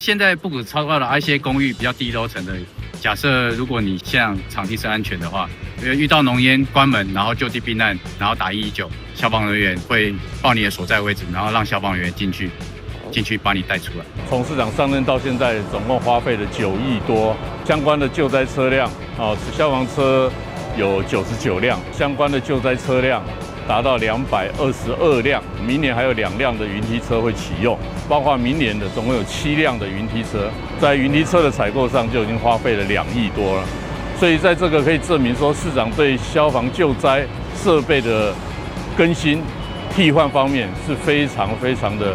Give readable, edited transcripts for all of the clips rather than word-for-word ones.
現在不止超高了，一些公寓比較低樓層的，假設如果你現場地是安全的話，遇到濃煙關門，然後就地避難，然後打119，消防人員會報你的所在位置，然後讓消防員進去把你帶出來。從市長上任到現在，總共花費了9億多，相關的救災車輛啊，消防車有99輛，相關的救災車輛達到222輛，明年還有2輛的雲梯車會啟用，包括明年的總共有7輛的雲梯車，在雲梯車的採購上就已經花費了2億多了，所以在這個可以證明說，市長對消防救災設備的更新替換方面是非常非常的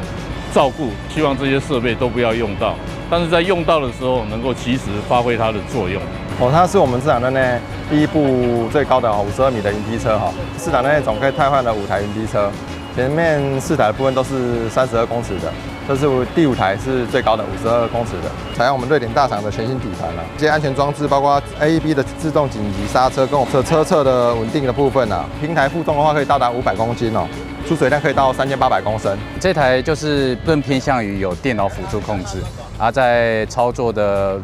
照顧，希望這些設備都不要用到，但是在用到的時候能夠及時發揮它的作用。哦，它是我們市場內第一部最高的52米的雲梯車哈。市場內總共汰換了5台雲梯車，前面4台的部分都是32公尺的，這是第五台是最高的52公尺的，採用我們瑞典大廠的全新底盤了。這些安全裝置包括 AEB 的自動緊急剎車跟我們車側的穩定的部分啊，平台負重的話可以到達500公斤哦。出水量可以到3800公升。這台就是更偏向於有電腦輔助控制，而在操作的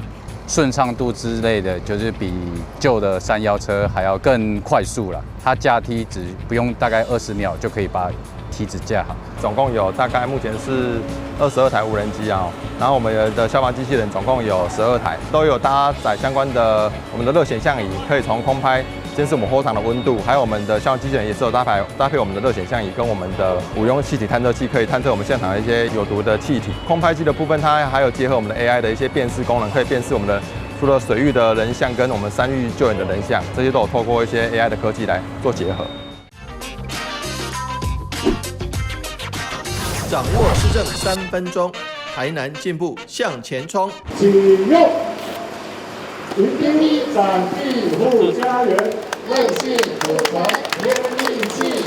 順暢度之類的，就是比舊的山腰車還要更快速了。它架梯子不用大概20秒就可以把梯子架好。總共有大概目前是22台無人機啊，然後我們的消防機器人總共有12台，都有搭載相關的我們的熱顯像儀，可以從空拍監視我們火場的溫度，還有我們的消防機器人也是有搭配我們的熱顯像儀跟我們的五用氣體探測器，可以探測我們現場的一些有毒的氣體。空拍機的部分，它還有結合我們的 AI 的一些辨識功能，可以辨識我們的除了水域的人像跟我們山域救援的人像，這些都有透過一些 AI 的科技來做結合。掌握市政3分鐘，台南進步向前衝。啟用雲梯展庇護家園，韌性火團天利器。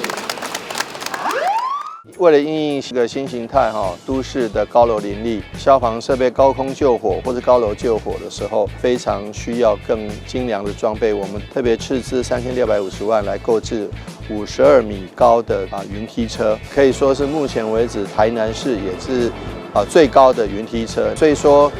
為了因應這個新形態哈，都市的高樓林立，消防設備高空救火或者高樓救火的時候，非常需要更精良的裝備。我們特別斥資3650萬來購置52米高的雲梯車，可以說是目前為止台南市也是最高的雲梯車。所以說，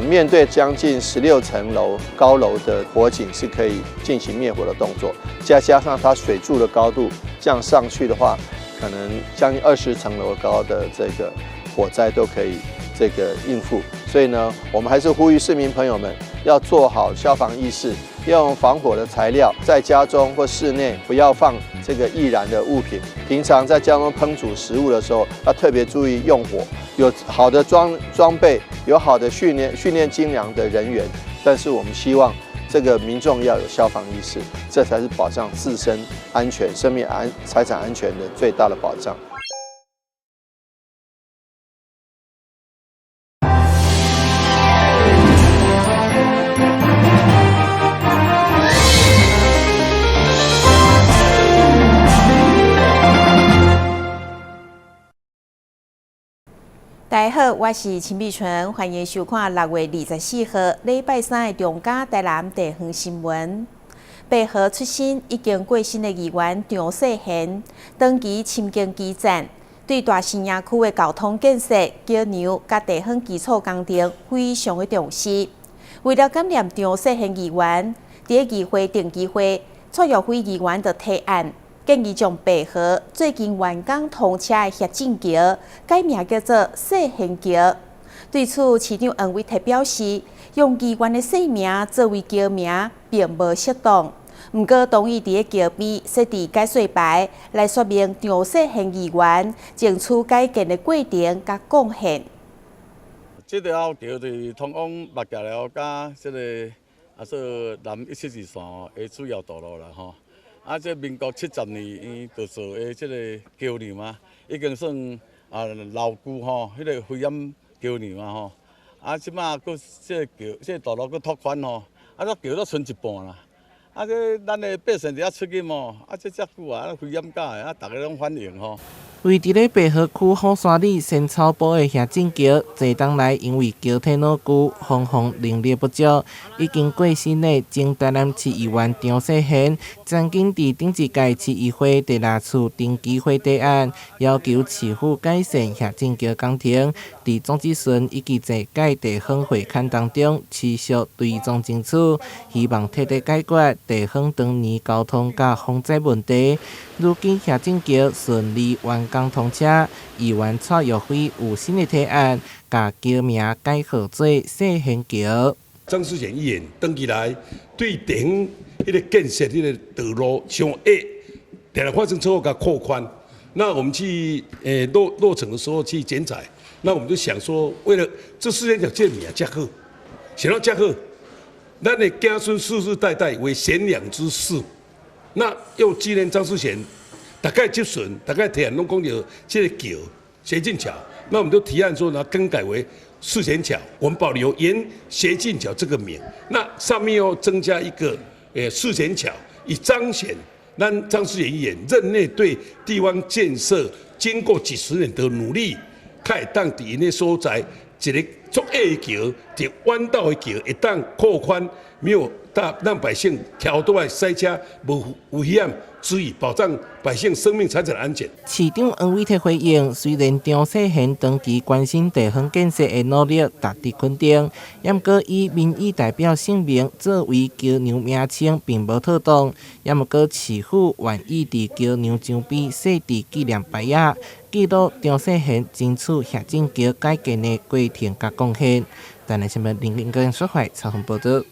面對將近16層樓高樓的火警，是可以進行滅火的動作。再加上它水柱的高度這樣上去的話，可能將近20層樓高的這個火災都可以這個應付。所以呢，我們還是呼籲市民朋友們要做好消防意識，要用防火的材料，在家中或室內不要放這個易燃的物品。平常在家中烹煮食物的時候，要特別注意用火。有好的裝備，有好的訓練精良的人員，但是我們希望這個民眾要有消防意識，這才是保障自身安全、生命安、財產安全的最大的保障。大家好，我是陳美純，歡迎收看6月24號禮拜三的中嘉台南地方新聞。白河出身已經過身的議員張世賢，長期深耕基層，對大新營區的交通建設、橋梁佮地方基礎工程非常的重視。為了感念張世賢議員，佇議會定期會，蔡玉輝議員就提案，建議將白河最近完工通車的協進橋改名叫做世賢橋。對此，市長黃偉哲表示，用議員的姓名作為橋名並無適當。毋過，同意佇橋邊設置解說牌，來說明張世賢議員爭取改建的過程佮貢獻。這條橋就是通往木屐寮佮這個做南172線的主要道路啦吼。啊，這民國70年伊就做的這個橋梁啊，已經算老舊吼，彼個危險橋梁啊吼。啊，這馬閣這個橋，這個道路閣拓寬吼，啊，這橋都賰一半啦。啊，這咱的百姓佇遐出入吼，啊，這遮久啊，危險甲的，啊，逐家攏反映吼。位佇咧白河區虎山里仙草埔的協進橋，濟冬來因為橋體老舊、防風能力不足，已經過身的前台南市議員張世賢，曾經佇頂一屆市議會第六次登記會提案，要求市府改善協進橋工程。佇總質詢以及濟屆地方會勘當中，持續追蹤爭取，希望徹底解決地方長年交通佮風災問題。如今協進橋順利完工通車，議員蔡育輝有新的提案，共橋名改號做世賢橋。張世賢議員長期來對地方彼个建設、彼个道路傷狹，定定發生車禍，共擴寬。那我們去落成的時候去剪彩，那我們就想說，為了這世賢橋這個名才好，想到才好，咱的子孫世世代代為賢良之士，那又紀念張世賢。逐擺質詢，逐擺提案攏講著這个橋協進橋，那我們就提案說呢，更改為世賢橋，我們保留原協進橋這個名，那上面又增加一個世賢橋，以彰顯咱張世賢議員任內對地方建設經過幾十年的努力，才會當佇𪜶的所在一个足狹的橋，佇彎道的橋會當擴寬，沒有大讓百姓橋拄來賽車無危險之餘，保障百姓生命財產的安全。市長黃偉哲回應，雖然張世賢長期關心地方建設的努力值得肯定，毋過以民意代表姓名作為橋梁名稱並無妥當，毋過市府願意佇橋梁上邊設置紀念牌仔，記錄張世賢爭取協進橋改建的過程佮貢獻。台南新聞林林根說話採訪報導。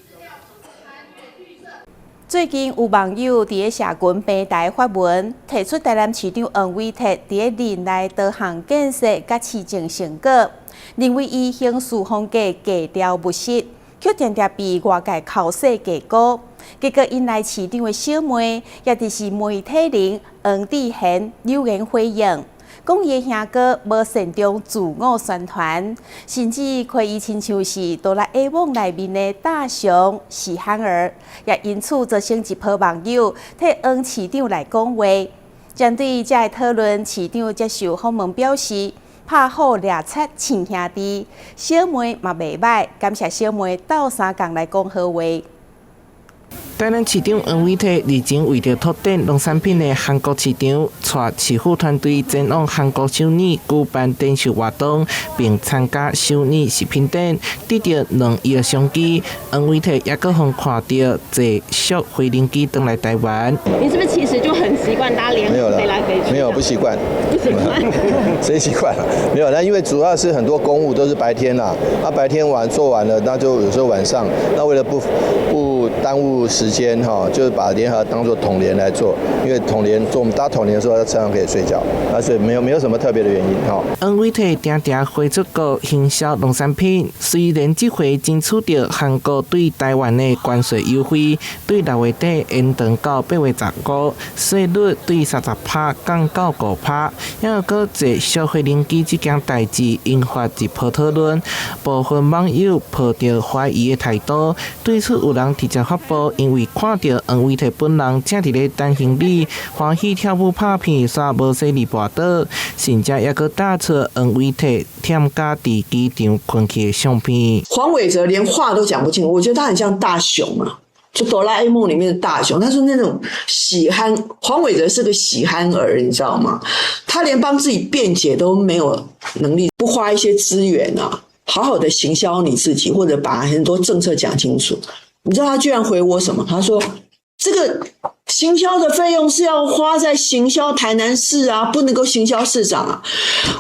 最近有網友佇咧社群平台發文，提出台南市長黃偉哲佇咧任內多項建設佮市政成果，認為伊行事風格低調務實，卻定定被外界口舌低估。結果引來市長的小妹，也就是媒體人黃智賢留言回應，講伊的兄哥無擅長自我宣傳，甚至開伊親像是哆啦 A 夢內面的大雄喜憨兒，也因此造成一批網友替黃市長來講話。針對這个討論，市長接受訪問表示，拍虎掠賊親兄弟，小妹嘛袂䆀，感謝小妹鬥相共來講好話。台南市長黃偉哲日前為著拓展農產品的韓國市場，帶市府團隊前往韓國首爾舉辦展售活動，並參加首爾食品展，得著2億商機。黃偉哲也閣予看著坐小飛行機轉來台灣。你是不是其實就很習慣搭聯航飛來飛去？沒有，不習慣。不習慣。誰習慣？沒有，那因為主要是很多公務都是白天啦，那白天完做完了，那就有時候晚上，那為了不耽誤時間哈，就是把聯合當做統聯來做，因為統聯做我們搭統聯的時候，在車上可以睡覺，那所以沒有什麼特別的原因哈。黃偉哲定定飛出國行銷農產品，雖然這回爭取著韓國對台灣的關稅優惠，對6月底延長到8月15，稅率對30%降到5%，猶閣坐小飛行機這件代誌引發一波討論，部分網友抱著懷疑的態度，對此有人直接發布，因為看著黃偉哲本人正佇咧等行李，歡喜跳舞拍片，煞無犀利跋倒，甚至猶閣打出黃偉哲忝甲佇機場睏去的相片。黃偉哲連話都講不清，我覺得他很像大雄啊，就哆啦 A 夢裡面的大雄。他是那種喜憨，黃偉哲是個喜憨兒，你知道嗎？他連幫自己辯解都沒有能力，不花一些資源啊，好好的行銷你自己，或者把很多政策講清楚。你知道他居然回我什麼？他說：這個行銷的費用是要花在行銷台南市啊，不能夠行銷市長啊。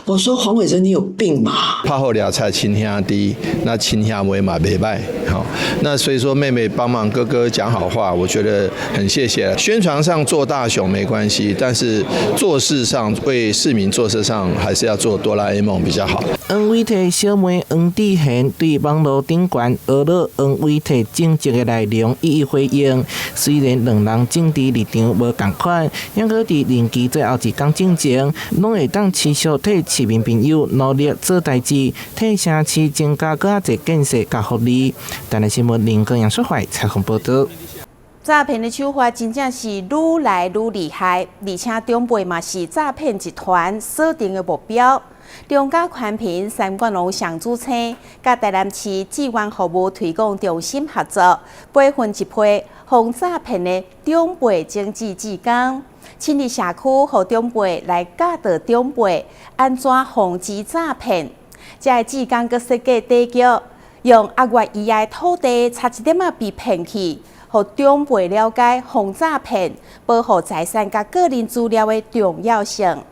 我說黃偉哲，你有病嗎？拍虎掠賊親兄弟，那親兄妹嘛袂䆀，好，那所以說妹妹幫忙哥哥講好話，我覺得很謝謝。宣傳上做大雄沒關係，但是做事上為市民做事上還是要做哆啦 A 夢比較好。黃偉哲小妹黃智賢對網路頂懸訛咾黃偉哲政績的內容予以回應。雖然兩人政治立場無仝款，猶閣佇任期最後一工進前，攏會當持續替市民朋友努力做代誌，替城市增加閣較濟建設佮福利。台南新聞林高陽淑懷採訪報導。詐騙的手法真正是愈來愈厲害，而且長輩嘛是詐騙集團鎖定的目標。中嘉寬頻三冠王上主星，佮台南市志願服務推廣中心合作，培訓一批防詐騙的長輩種子志工，深入社區，予長輩來教導長輩按怎防止詐騙。這个志工閣設計短劇，用阿月以的土地差一點仔被騙去，予長輩了解防詐騙、保護財產佮個人資料的重要性。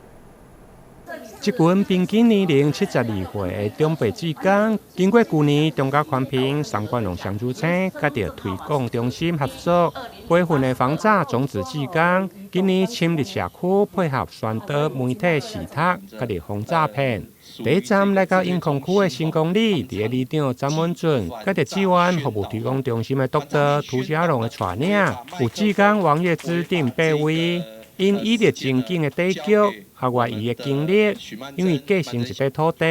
這群平均年齡72歲的長輩志工，經過舊年中嘉寬頻三冠王雙主星佮著推廣中心合作培訓的防詐種子志工，今年深入社區配合宣導媒體視讀佮著防詐騙。第一站來到永康區的新光里，佇咧里長詹文俊佮著志願服務推廣中心的督導涂家龍的帶領，有志工王月芝等八位，𪜶倚著情景的短劇，阿月伊的經歷，因為繼承一塊土地，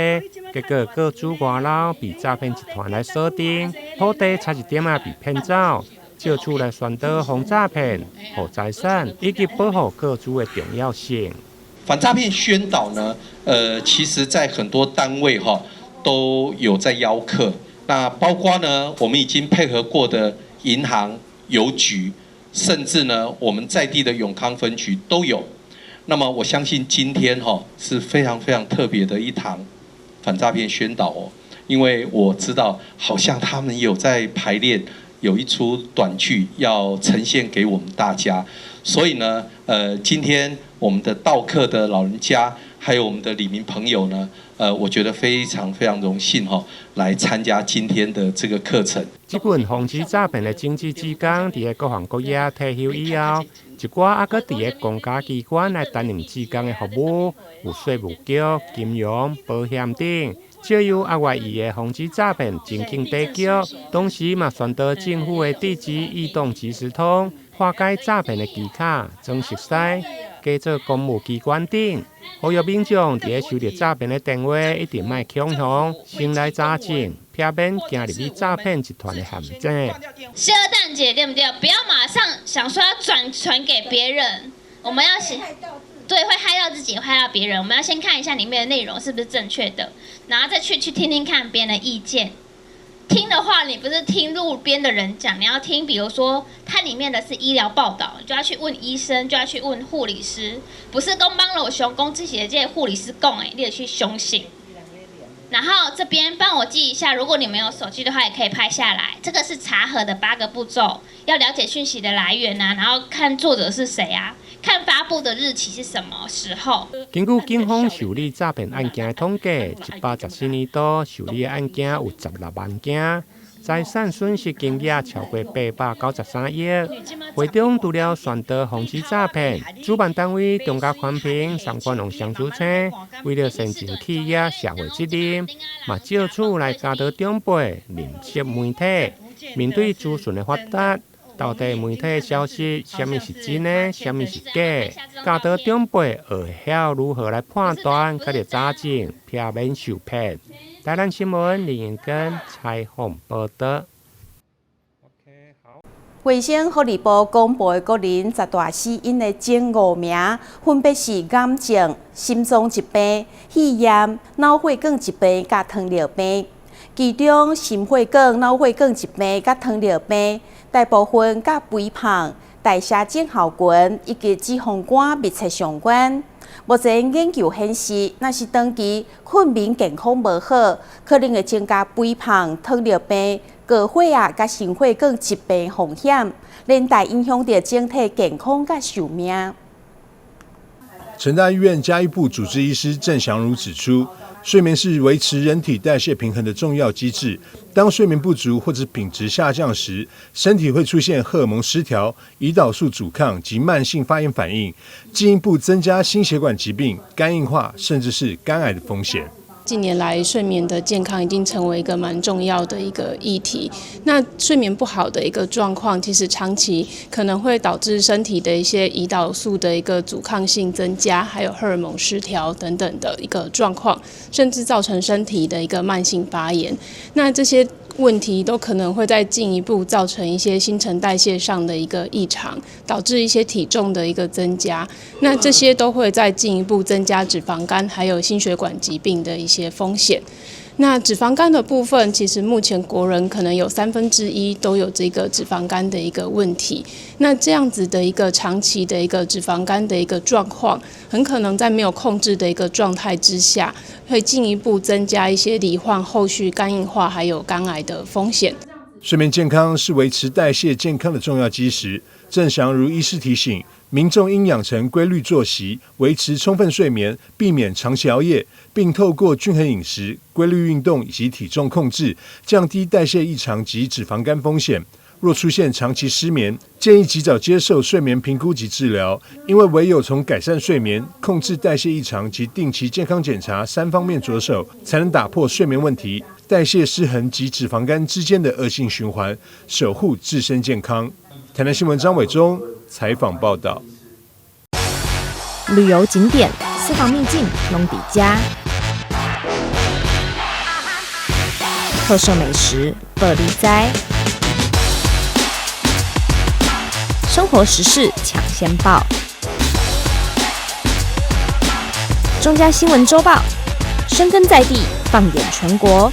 結果個資外流被詐騙集團來鎖定，土地差一點仔被騙走，借此來宣導防詐騙、護財產以及保護個資的重要性。反詐騙宣導呢，其實在很多單位哈都有在邀課，那包括呢，我們已經配合過的銀行、郵局，甚至呢，我們在地的永康分局都有。那麼我相信今天哈是非常非常特別的一堂反詐騙宣導哦，因為我知道好像他們有在排練，有一齣短劇要呈現給我們大家，所以呢，今天我們的到課的老人家，還有我們的里民朋友呢，我覺得非常非常榮幸哈，來參加今天的這個課程。這群防止詐騙的種子志工，佇咧各行各業退休以後，一寡猶閣佇咧公家機關來擔任志工的服務，有稅務局、金融、保險等。借由阿月伊的防止詐騙情景短劇，同時嘛宣導政府的地址異動即時通，化解詐騙的技巧，裝熟似，加做公務機關等，呼籲民眾佇咧收著詐騙的電話，一定莫恐慌，先來查證，避免行入去詐騙集團的陷阱。小等一下對不對？不要馬上想說要轉傳給別人，我們要先。對，會害到自己，害到別人。我們要先看一下裡面的內容是不是正確的，然後再去聽聽看別人的意見。聽的話，你不是聽路邊的人講，你要聽，比如說它裡面的是醫療報道，就要去問醫生，就要去問護理師，不是講網路上講這些這個護理師講的，你得去相信。然後這邊幫我記一下，如果你們有手機的話，也可以拍下來。這個是查核的八個步驟，要了解訊息的來源啊，然後看作者是誰啊。看發布的日期是什麼時候。根據警方受理詐騙案件的統計，114年度受理的案件有16萬件，財產損失金額超過893億。會中除了宣導防止詐騙，主辦單位中嘉寬頻三冠王雙主星，為了先進企業社會責任，嘛借此來教導長輩認識媒體，面對資訊的發達。到底媒體消息，啥物是真的，啥物是假？教導長輩學曉如何來判斷，佮著查證，避免受騙。台南新聞林英根採訪報導。衛生福利部公布的國人十大死因的前五名，分別是癌症、心臟疾病、肺炎、腦血管疾病佮糖尿病。其中，心血管、腦血管疾病佮糖尿病，大部分佮肥胖、代謝症候群以及脂肪肝密切相關。目前研究顯示，若是長期睏眠健康無好，可能會增加肥胖、糖尿病、高血壓佮心血管疾病風險，連帶影響著整體健康佮壽命。成大醫院家醫部主治醫師鄭祥如指出，睡眠是維持人體代謝平衡的重要機制。當睡眠不足或者品質下降時，身體會出現荷爾蒙失調、胰島素阻抗及慢性發炎反應，進一步增加心血管疾病、肝硬化，甚至是肝癌的風險。近年來，睡眠的健康已經成為一個蠻重要的一個議題。那睡眠不好的一個狀況，其實長期可能會導致身體的一些胰島素的一個阻抗性增加，還有荷爾蒙失調等等的一個狀況，甚至造成身體的一個慢性發炎。那這些问题都可能会再进一步造成一些新陈代谢上的一个异常，导致一些体重的一个增加。那这些都会再进一步增加脂肪肝还有心血管疾病的一些风险。那脂肪肝的部分，其实目前国人可能有1/3都有这个脂肪肝的一个问题。那这样子的一个长期的一个脂肪肝的一个状况，很可能在没有控制的一个状态之下，会进一步增加一些罹患后续肝硬化还有肝癌的风险。睡眠健康是维持代谢健康的重要基石。郑祥如医师提醒，民众应养成规律作息，维持充分睡眠，避免长期熬夜，并透过均衡饮食、规律运动以及体重控制，降低代谢异常及脂肪肝风险。若出现长期失眠，建议及早接受睡眠评估及治疗，因为唯有从改善睡眠、控制代谢异常及定期健康检查三方面着手，才能打破睡眠问题、代谢失衡及脂肪肝之间的恶性循环，守护自身健康。台南新闻张伟忠采访报道。旅游景点、私房秘境拢佇遮，特色美食报你知，生活时事抢先报，中嘉新闻周报，深耕在地，放眼全国，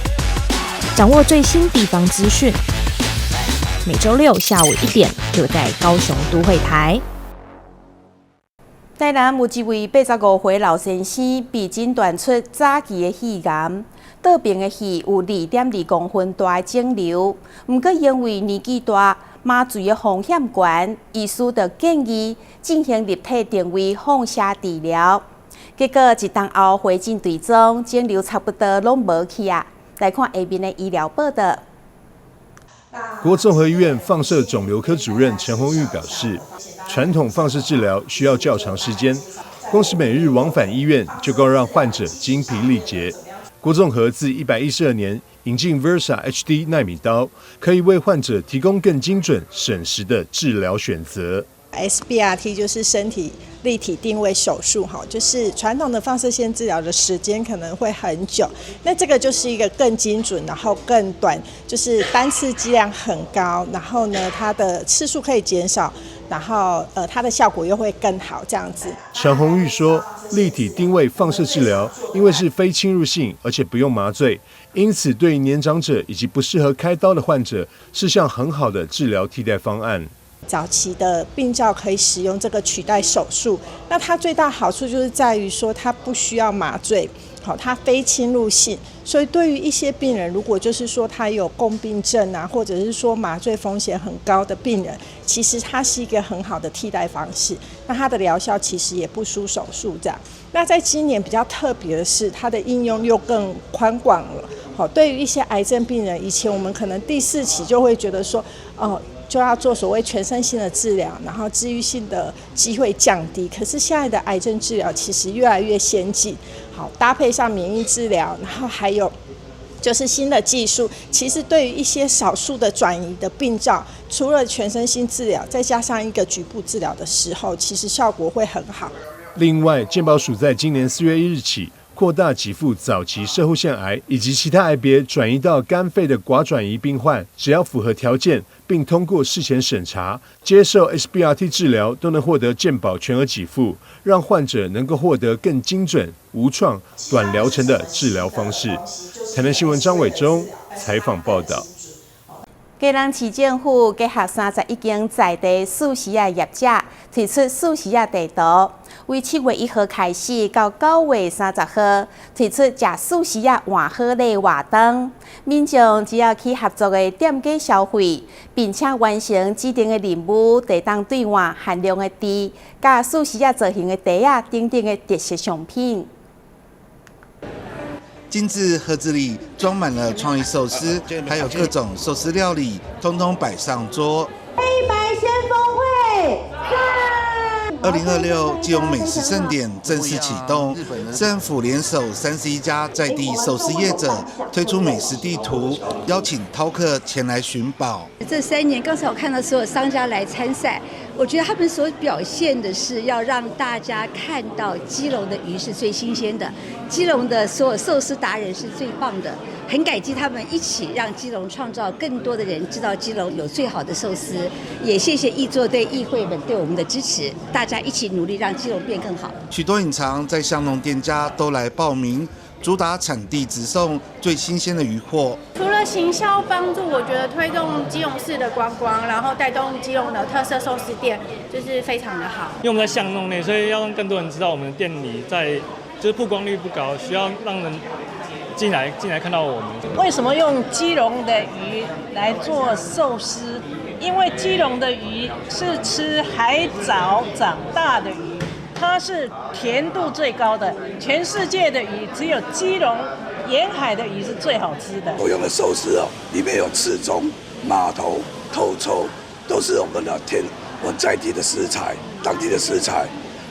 掌握最新地方资讯。每周六下午1点，就在高雄都会台。台南有一位85岁老先生被诊断出早期的肺癌，倒爿的肺有2.2公分大的肿瘤。毋过因为年纪大，麻醉的风险悬，医师就建议进行立体定位放射治疗。结果一冬后回诊追踪，肿瘤差不多拢无去啊。来看下面的医疗报道。国综合医院放射肿瘤科主任陈宏玉表示，传统放射治疗需要较长时间，光是每日往返医院就够让患者精疲力竭。国综合自112年引进 Versa HD 奈米刀，可以为患者提供更精准、省时的治疗选择。 SBRT 就是身体立体定位手术，哈，就是传统的放射线治疗的时间可能会很久，那这个就是一个更精准，然后更短，就是单次剂量很高，然后呢，它的次数可以减少，然后它的效果又会更好，这样子。陈宏玉说，立体定位放射治疗因为是非侵入性，而且不用麻醉，因此对年长者以及不适合开刀的患者是项很好的治疗替代方案。早期的病灶可以使用这个取代手术，那它最大好处就是在于说它不需要麻醉，好，它非侵入性，所以对于一些病人，如果就是说他有共病症啊，或者是说麻醉风险很高的病人，其实它是一个很好的替代方式。那它的疗效其实也不输手术这样。那在今年比较特别的是，它的应用又更宽广了。好，对于一些癌症病人，以前我们可能第四期就会觉得说，哦，就要做所谓全身性的治疗，然后治愈性的机会降低。可是现在的癌症治疗其实越来越先进，好，搭配上免疫治疗，然后还有就是新的技术，其实对于一些少数的转移的病灶，除了全身性治疗，再加上一个局部治疗的时候，其实效果会很好。另外，健保署在今年4月1日起，扩大给付早期摄护腺癌以及其他癌别转移到肝肺的寡转移病患，只要符合条件，并通过事前审查，接受 SBRT 治疗，都能获得健保全额给付，让患者能够获得更精准、无创、短疗程的治疗方式。台南新闻张伟忠采访报道。基隆市政府结合31间在地素食仔业者，推出素食仔地图，为7月1号开始到9月30号，推出食素食仔换好礼活动。民众只要去合作的店家消费，并且完成指定的任务，就会当兑换限量的猪、佮素食仔造型的袋仔等等的特色商品。精致盒子里装满了创意寿司，还有各种寿司料理，通通摆上桌。黑白先锋会，2026基隆美食盛典正式启动，政府联手31家在地寿司业者推出美食地图，邀请饕客前来寻宝。这3年，刚才我看到所有商家来参赛，我觉得他们所表现的是要让大家看到基隆的鱼是最新鲜的，基隆的所有寿司达人是最棒的。很感激他們一起讓基隆創造更多的人知道基隆有最好的壽司，也謝謝議座對議會們對我們的支持，大家一起努力讓基隆變更好。許多隱藏在巷弄店家都來報名，主打產地直送最新鮮的漁獲。除了行銷幫助，我覺得推動基隆市的觀光，然後帶動基隆的特色壽司店，就是非常的好。因為我們在巷弄內，所以要讓更多人知道我們店裡在，就是曝光率不高，需要讓人進來看到我們。為什麼用基隆的魚來做壽司？因為基隆的魚是吃海藻長大的魚，它是甜度最高的。全世界的魚只有基隆沿海的魚是最好吃的。我用的壽司哦，裡面有刺鬃、馬頭、頭抽，都是我們的天，我們在地的食材，當地的食材。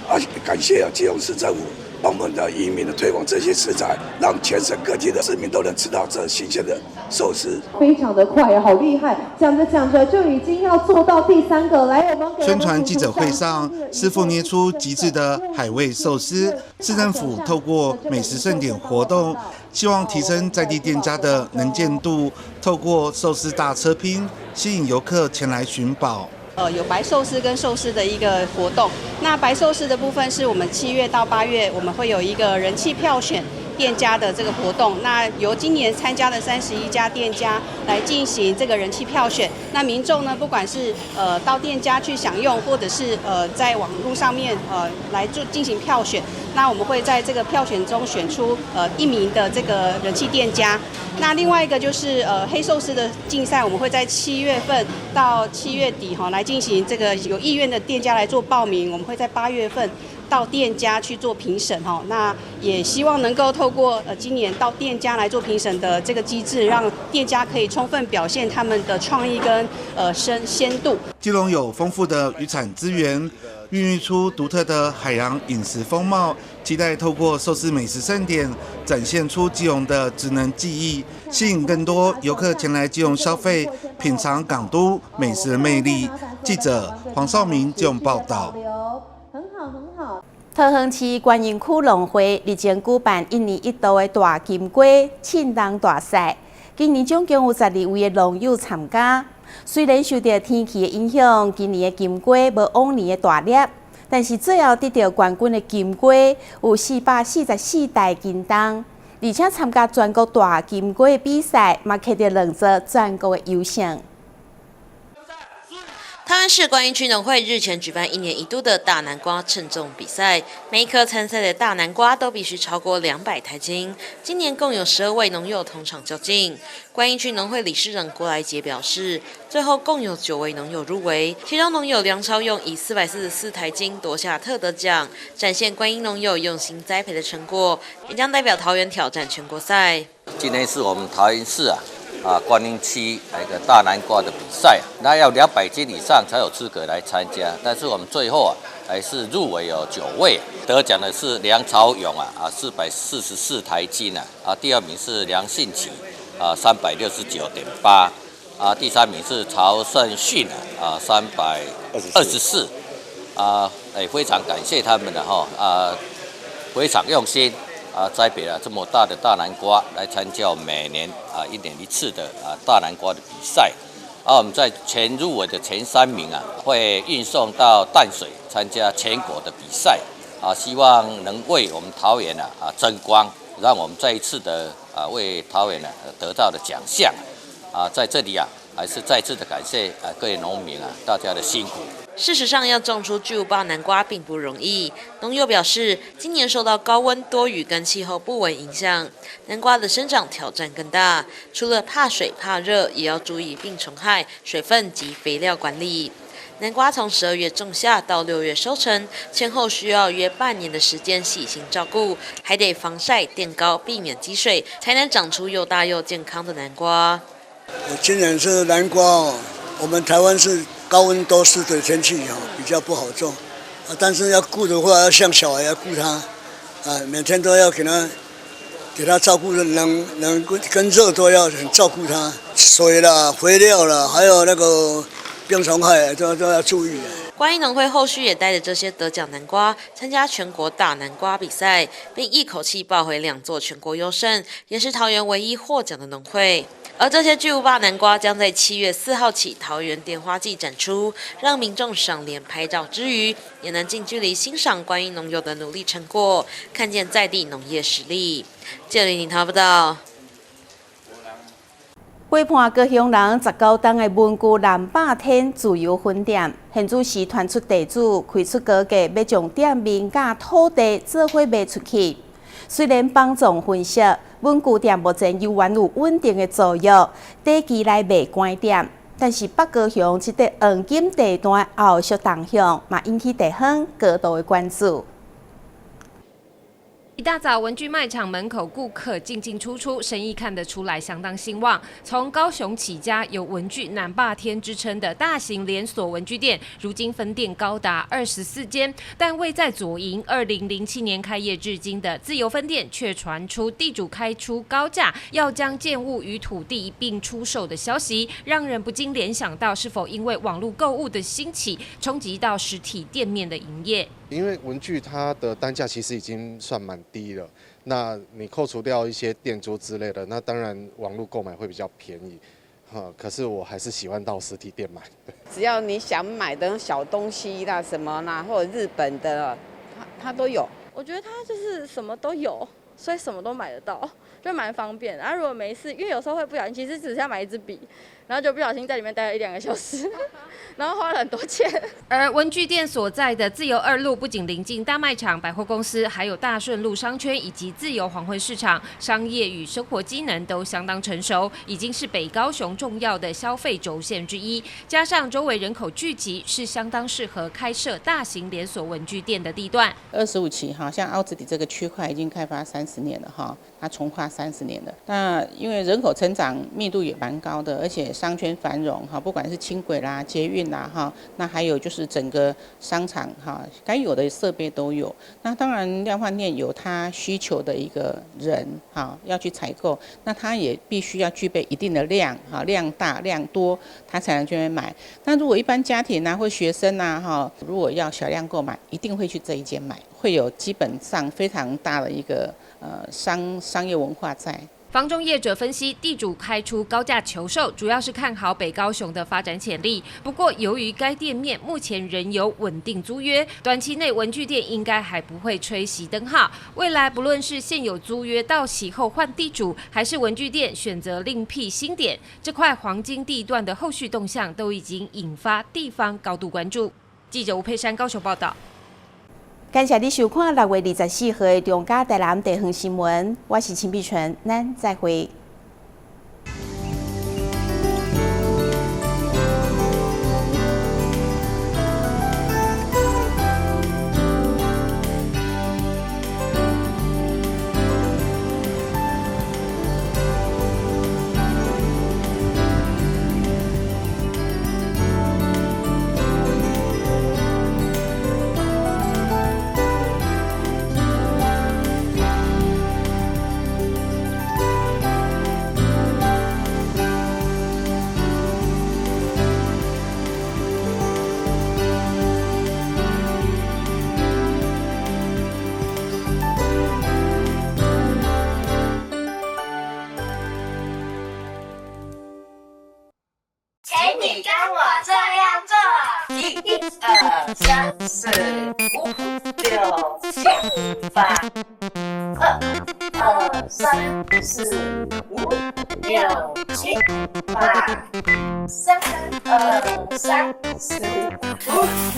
啊，感謝啊，基隆市政府幫我們的漁民的推廣這些食材，讓全省各地的市民都能吃到這新鮮的壽司。非常的快，好厲害！講著講著就已經要做到第三個。來，我們宣傳記者會上，師傅捏出極致的海味壽司。市政府透過美食盛典活動，希望提升在地店家的能見度，透過壽司大車拼，吸引遊客前來尋寶。有白壽司跟壽司的一個活動。那白壽司的部分是我們7月到8月，我們會有一個人氣票選店家的這個活動。那由今年參加的31家店家來進行這個人氣票選。那民眾呢，不管是到店家去享用，或者是在網路上面來做進行票選。那我們會在這個票選中選出一名的這個人氣店家。那另外一個就是黑壽司的競賽，我們會在7月份到7月底哈來進行這個有意願的店家來做報名，我們會在8月份到店家去做評審哈。那也希望能夠透過今年到店家來做評審的這個機制，讓店家可以充分表現他們的創意跟新鮮度。基隆有豐富的漁產資源，孕育出獨特的海洋飲食風貌，期待透過壽司美食盛典，展現出基隆的職人技藝，吸引更多遊客前來基隆消費，品嘗港都美食的魅力。記者黃少明基隆報道。很好，很好。桃園市觀音區農會日前舉辦一年一度的大金瓜稱重大賽，今年總共有12位的農友參加。雖然受著天氣的影響，今年的金瓜無往年的大粒，但是最後得著冠軍的金瓜有444台斤重，而且參加全國大金瓜的比賽，嘛摕著兩座全國的優勝。桃園市觀音區農會日前舉辦一年一度的大南瓜稱重比賽，每一顆參賽的大南瓜都必須超過200台斤。今年共有12位農友同場較勁。觀音區農會理事長郭來杰表示，最後共有9位農友入圍，其中農友梁超勇以444台斤奪下特得獎，展現觀音農友用心栽培的成果，也將代表桃園挑戰全國賽。今天是我們桃園市啊，觀音區一個大南瓜的比賽，那要200斤以上才有資格來參加。但是我們最後啊，還是入圍有9位，得獎的是梁朝勇啊，444台斤啊，第二名是梁信奇啊，369.8，啊，第三名是曹勝訓啊，324，啊，哎，非常感謝他們的哈，啊，非常用心。啊，栽培了這麼大的大南瓜來參加每年啊一年一次的啊大南瓜的比賽，啊，我們在前入圍的前三名啊，會運送到淡水參加全國的比賽，啊，希望能為我們桃園啊爭光，讓我們再一次的啊為桃園呢得到的獎項，啊，在這裡啊還是再次的感謝啊各位農民啊大家的辛苦。事實上，要種出巨無霸南瓜並不容易。農友表示，今年受到高溫多雨跟氣候不穩影響，南瓜的生長挑戰更大。除了怕水怕熱，也要注意病蟲害、水分及肥料管理。南瓜從12月種下到6月收成，前後需要約半年的時間細心照顧，還得防曬、墊高，避免積水，才能長出又大又健康的南瓜。今年是南瓜哦，我們台灣是高溫多濕的天氣哦，比較不好種啊。但是要顧的話，要像小孩要顧它，啊，每天都要給他照顧的冷冷跟熱都要很照顧它，水啦、肥料啦，還有那個病蟲害都要注意。观音农会后续也带着这些得奖南瓜参加全国大南瓜比赛，并一口气抱回2座全国优胜，也是桃园唯一获奖的农会。而这些巨无霸南瓜将在7月4号起桃园电花季展出，让民众赏脸拍照之余，也能近距离欣赏观音农友的努力成果，看见在地农业实力。记者林涛报道。陪伴高雄人19冬的文具南霸天自由分店，现主时传出地主开出高价，欲将店面佮土地做伙卖出去。虽然房总分析，文具店目前犹原有稳定的租约，短期内袂关店，但是北高雄这块黄金地段后续动向，嘛引起地方高度的关注。一大早，文具卖场门口顾客进进出出，生意看得出来相当兴旺。从高雄起家有文具南霸天之称的大型连锁文具店，如今分店高达24间，但位在左营2007年开业至今的自由分店，却传出地主开出高价要将建物与土地一并出售的消息，让人不禁联想到是否因为网络购物的兴起，冲击到实体店面的营业。因为文具它的单价其实已经算蛮低了，那你扣除掉一些店租之类的，那当然网络购买会比较便宜，哈。可是我还是喜欢到实体店买。只要你想买的小东西啦、什么啦，或者日本的，它都有。我觉得它就是什么都有，所以什么都买得到，就蛮方便。然后如果没事，因为有时候会不小心，其实只是要买一支笔，然后就不小心在里面待了1-2个小时，然后花了很多钱。而文具店所在的自由2路，不仅临近大卖场、百货公司，还有大顺路商圈以及自由黄昏市场，商业与生活机能都相当成熟，已经是北高雄重要的消费轴线之一。加上周围人口聚集，是相当适合开设大型连锁文具店的地段。25期哈，像凹子底这个区块已经开发30年了哈，它重划30年了。那因为人口成长密度也蛮高的，而且商圈繁荣哈，不管是轻轨啦、捷运啦哈，那还有就是整个商场哈，该有的设备都有。那当然，量贩店有它需求的一个人哈，要去采购，那他也必须要具备一定的量哈，量大量多，他才能去买。那如果一般家庭啊或学生啊哈，如果要小量购买，一定会去这一间买，会有基本上非常大的一个商业文化在。房中业者分析，地主开出高价求售，主要是看好北高雄的发展潜力。不过，由于该店面目前仍有稳定租约，短期内文具店应该还不会吹熄灯号。未来不论是现有租约到期后换地主，还是文具店选择另辟新点，这块黄金地段的后续动向都已经引发地方高度关注。记者吴佩珊高雄报道。感谢你收看6月24号的中嘉台南地方新闻，我是陈碧纯，咱再会。你跟我这样做，1、2、3、4、5、6、7、8，2、2、3、4、5、6、7、8，3、2、3、4、5、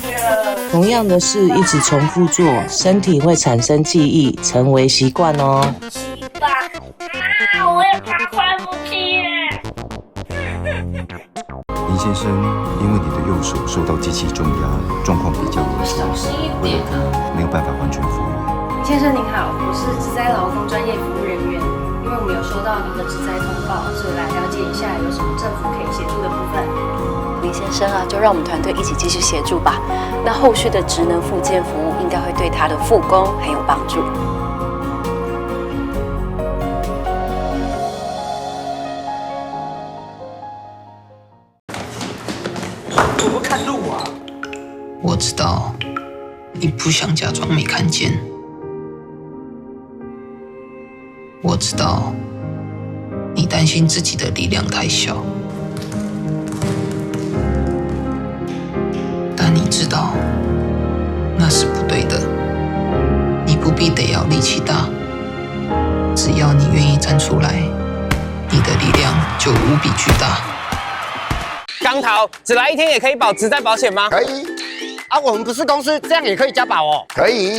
6。同样的事一直重复做，身体会产生记忆，成为习惯哦。7、8，啊，我也怕快呼吸耶。林先生，因为你的右手受到机器重压，状况比较严重，为了可能没有办法完全复原。林先生您好，我是职灾劳工专业服务人员，因为我们有收到您的职灾通报，所以来了解一下有什么政府可以协助的部分。林先生啊，就让我们团队一起继续协助吧。那后续的职能复健服务应该会对他的复工很有帮助。我知道你不想假裝沒看見，我知道你擔心自己的力量太小，但你知道那是不對的。你不必得要力氣大，只要你願意站出來，你的力量就無比巨大。剛頭，只來一天也可以保職災保險嗎？可以。啊，我們不是公司，這樣也可以加保哦。可以。